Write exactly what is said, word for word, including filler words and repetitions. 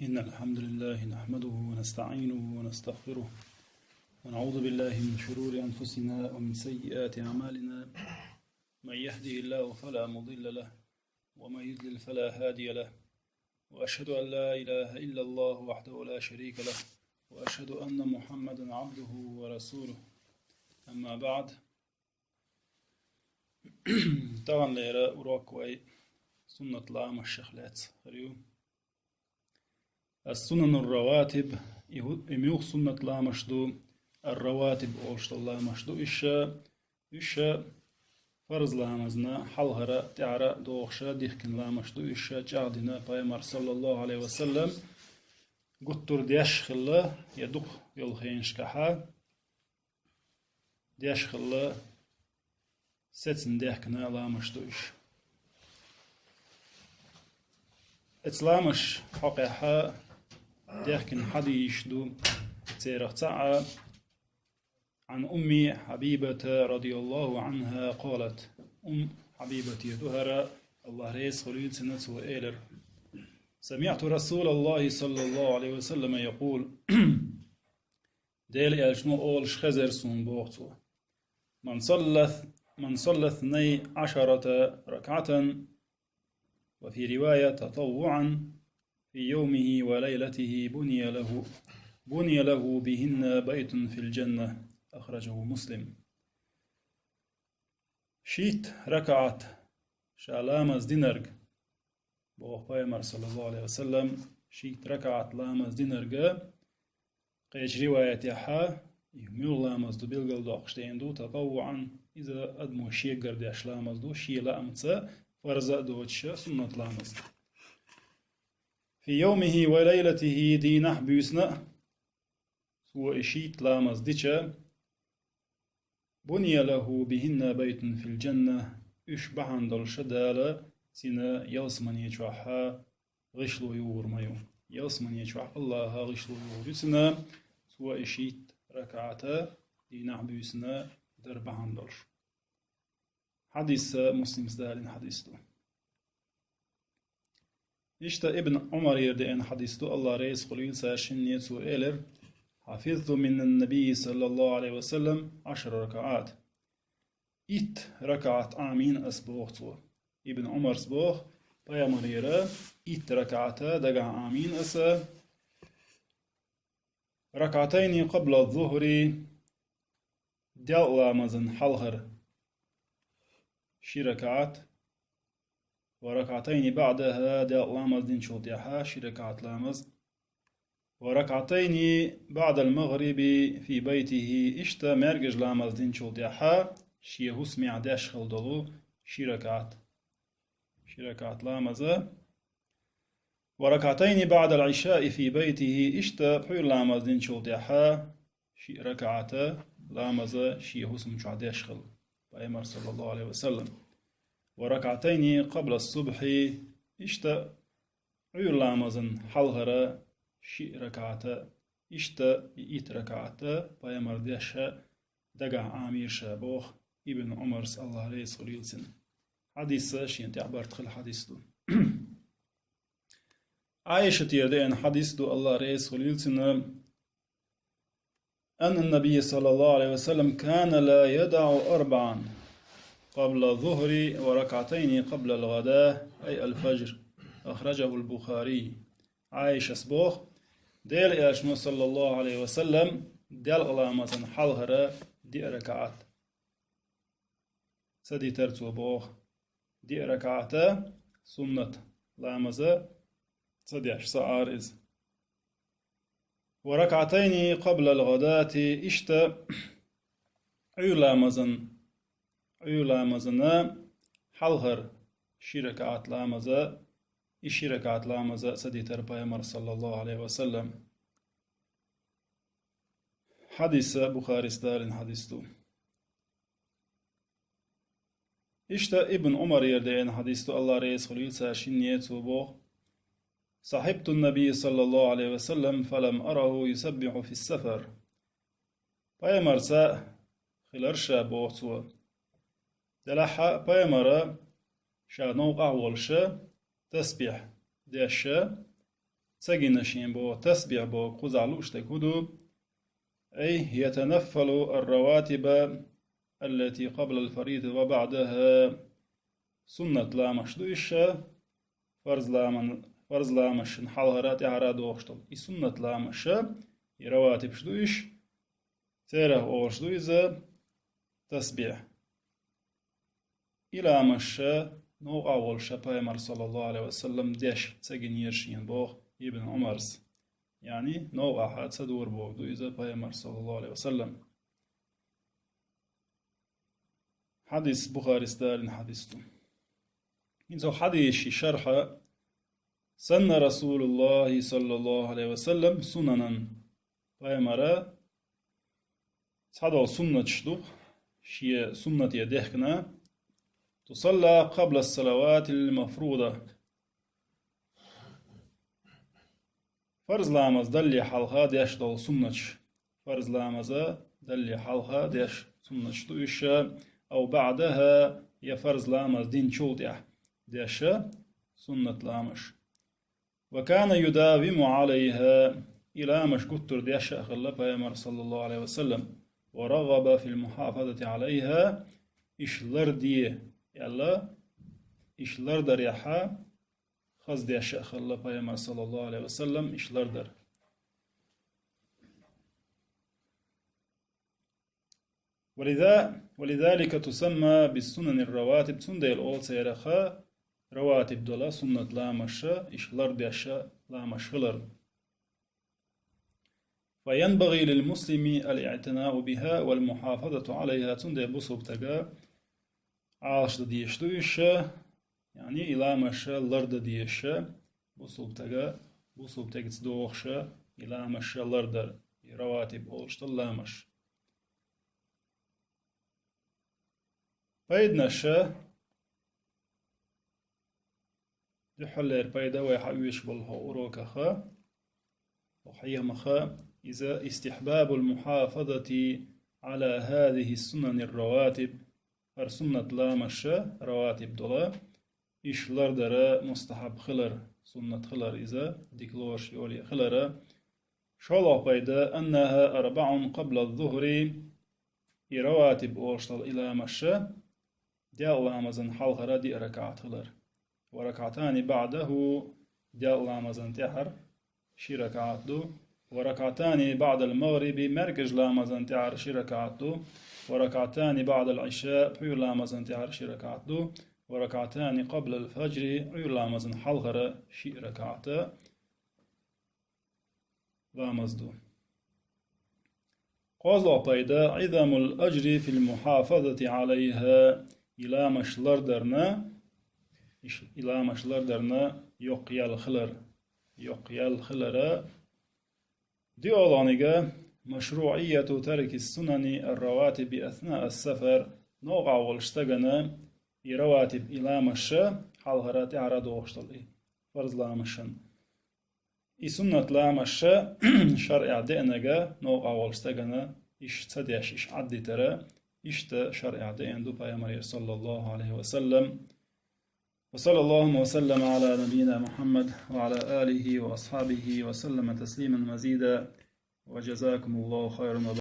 إن الحمد لله نحمده ونستعينه ونستغفره، ونعوذ بالله من شرور أنفسنا ومن سيئات أعمالنا. من يهده الله فلا مضل له، ومن يضلل فلا هادي له، وأشهد أن لا إله إلا الله وحده لا شريك له، وأشهد أن محمدا عبده ورسوله. أما بعد. Таханлера урок вай суннат ламазех лаьца хир ю. Ас-сунанур раватиб, и хӀу-, и муьлха суннат ламазаш ду, ар-раватиб олуш долу ламазаш ду уьш, уьш фарз ламазна хьалхара, тӀаьхьара дохуш дихкина ламазаш ду уьш, чӀагӀдина Пайхамар, саллаллаху Ӏалайхи ва саллам, гуттар а деш хилла, я дукха йолу хенашкахьа деш хилла, сецна дехкина ламазаш ду уьш. Эцу ламазашна хьокъехь дехкина хьадисаш ду, царах цхьаъ: عن أم حبيبة رضي الله عنها قالت. Умму Хьабибатера ду хӀара, АллахӀ реза хуьлийла цунна, цо элира: سمعت رسول الله صلى الله عليه وسلم يقول. Делан элчано олуш хезира суна, боху цо: من صلى، من صلى اثني عشرة ركعة، وفي رواية تطوعا، في يومه وليلته بني له، بني له بهن بيت في الجنة. أخرجه مسلم. Шийтта ракаӀат ша ламаз динарг, боху Пайхамар, саллаллаху Ӏалайхи ва саллам, шийтта ракаӀат ламаз динарг, кхечу риваятехь, и муьлха ламаз ду билгалдоккхуш дийна ду, татаввуӀан, иза адамо шегара деш ламаз ду, шен лаамца фарз а доцуш суннат ламаз. في يومه وليلته, дийнахь а буьйсанна а, цо и шийтта ламаз дича, بني له بهن بيت في الجنة, уьш бахьана долуш Дала цуьнан ялсамани чохь гӀишло юхур ма ю. Ялсамани чохь АллахӀа гӀишло юхур ю цуьнан, цо и шийтта ракаӀат дийнахь а буьйсанна дар бахьана долуш. Хьадис Муслима далийна хьадис ду. Иштта Ибн Ӏумарера деана хьадис ду, АллахӀ реза хуьлийла царна шинна, цо элира: حفظت من النبي صلى الله عليه وسلم عشر ركعات. Итт ракаӀат Ӏамийна ас, боху цо. Ибн Ӏумара боху, Пайхамарера итт ракаӀат дагахь Ӏамийна ас. ركعتين قبل الظهر, делкъа ламазан хьалхара ши ракаӀат, وركعتين بعدها, делкъа ламаз динчул тӀаьхьа ши ракаӀат ламаз, وركعتين بعد المغرب في بيته, иштта маьркӀажа ламаз динчул тӀаьхьа шен хӀусамехь деш хилла долу ши ракаӀат, ши ракаӀат ламаз, وركعتين بعد العشاء في بيته, иштта пхьуьйра ламаз динчул тӀаьхьа ши ракаӀат ламаз шен хӀусам чохь деш хилла Пайхамар, саллаллаху Ӏалайхи ва саллам. وركعتين قبل الصبح, иштта Ӏуьйра ламазан хьалхара ши ракаӀат, иштта и итт ракаӀат Пайхамара деш дагахь Ӏамийра ша, боху Ибн Ӏумара, АллахӀ реза хуьлийла цунна. Хьадис шена тӀехь барт хилла хьадис ду. Ӏайшатера деана хьадис ду, АллахӀ реза хуьлийла цунна: أن النبي صلى الله عليه وسلم كان لا يدع أربعا قبل الظهر وركعتين قبل الغداة، أي الفجر. أخرجه البخاري. Ӏайшас боху, Делан элчано, саллаллаху Ӏалайхи ва саллам, делкъа ламазан хьалхара диъ ракаӀат ца дитара цо, боху. Диъ ракаӀат суннат ламаз ца деш, ца Ӏара иза. وركعتين قبل الغداة, иштта Ӏуьйра ламазан, Ӏуьйра ламазана хьалхара ши ракаӀат ламаз, и ши ракаӀат ламаз ца дитара Пайхамара, саллаллаху Ӏалайхи ва саллам. Хьадис Бухарис далийна хьадис ду. Иштта Ибн Ӏумарера деана хьадис ду, АллахӀ реза хуьлийла царна шинна, цо боху: صحبت النبي صلى الله عليه وسلم فلم أره يسبح في السفر. Пайхамарца хилира ша, боху цо. Делахь а Пайхамар ша новкъахь волуш тасбихь деш, ца гина шен боху, тасбихь боху кхузахь лууш дерг хӀун ду? أي يتنفل الرواتب التي قبل الفريضة وبعدها. Суннат ламаш ду уьш, фарз ламан-, фарз ламашна хьалхара, тӀаьхьара дохуш долу. И суннат ламаш, и раватибаш ду уьш, церах олуш ду иза тасбихь. И ламаш новкъахь волуш Пайхамар, саллаллаху Ӏалайхи ва саллам, деш ца гинера шена боху Ибн Ӏумарс. Яъни, новкъахь ца дора бохург ду иза Пайхамар, саллаллаху Ӏалайхи ва саллам. Хьадис Бухарис далийна хьадис ду. ХӀинца хьадисийн шархь: سن رسول الله صلى الله عليه وسلم سننا. Пайхамара цхьадолу суннаташ ду, шен суннате дехкина: تصلى قبل الصلوات المفروضة. Фарз ламаз далле хьалха деш долу суннаташ. Фарз ламаз далле хьалха деш суннаташ ду уьш, أو بعدها, я фарз ламаз динчул тӀаьхьа деш суннат ламаш. وكان يداوم عليها. И ламаш гуттар деш а хилла Пайхамар, саллаллаху Ӏалайхи ва саллам. ورغب في المحافظة عليها. Иш ларде аьлла, иш лардарехь хаза деш а хилла Пайхамар, саллаллаху Ӏалайхи ва саллам, иш лардар. ولذا-، ولذلك تسمى بالسنن الرواتب. Цундела олу церах раватиб долу суннат ламаш, иш лардеш ламаш хилар. فينبغي للمسلم الاعتناء بها والمحافظة عليها. Цундела бусулба стага Ӏалашдан дезаш ду уьш, яъни и ламаш лардан дезаш, бусулба стага, бусулба стегаца догӀуш и ламаш лардар, и раватиб олуш долу ламаш. Пайданаш, дуьххьарлера пайда вай хьаоьцуш болу хӀокху уроках, хӀокху хьехамах, иза استحباب المحافظة على هذه السنن الرواتب. ХӀара суннат ламаш, раватиб долу, иш лардара мустахьаб хилар, суннат хилар иза, дика лоруш йоле хилара. ШолгӀа пайда: أنها أربع قبل الظهر. И раватиб олуш долу и ламаш даьла ламазан хьалхара диъ ракаӀат хилар. وركعتان بعده, даьла ламазан тӀаьхьара ши ракаӀат ду. وركعتان بعد المغرب, маьркӀажа ламазан тӀаьхьара ши ракаӀат ду. وركعتان بعد العشاء, пхьуьйра ламазан тӀаьхьара ши ракаӀат ду. وركعتان قبل الفجر, Ӏуьйра ламазан хьалхара ши ракаӀат ламаз ду. КхозлагӀа пайда: عظم الأجر في المحافظة عليها. И ламаш лардарна, иш-, и ламаш лардарна йоккха ял хилар, йоккха ял хилара. ДиълагӀниг: مشروعية ترك السنن الرواتب أثناء السفر. НовкъахӀ волуш стагана и раватиб, и ламаш хьалхара, тӀаьхьара дохуш долу и фарз ламашан. И суннат ламаш шарӀехь деанарг новкъахь волчу стагана иш ца деш, иш Ӏаддитара, иштта шарӀехь деана ду Пайхамарера, саллаллаху Ӏалайхи ва саллам. وصلى الله وسلم على نبينا محمد وعلى آله وأصحابه وسلم تسليما مزيدا. وجزاكم الله خيرا.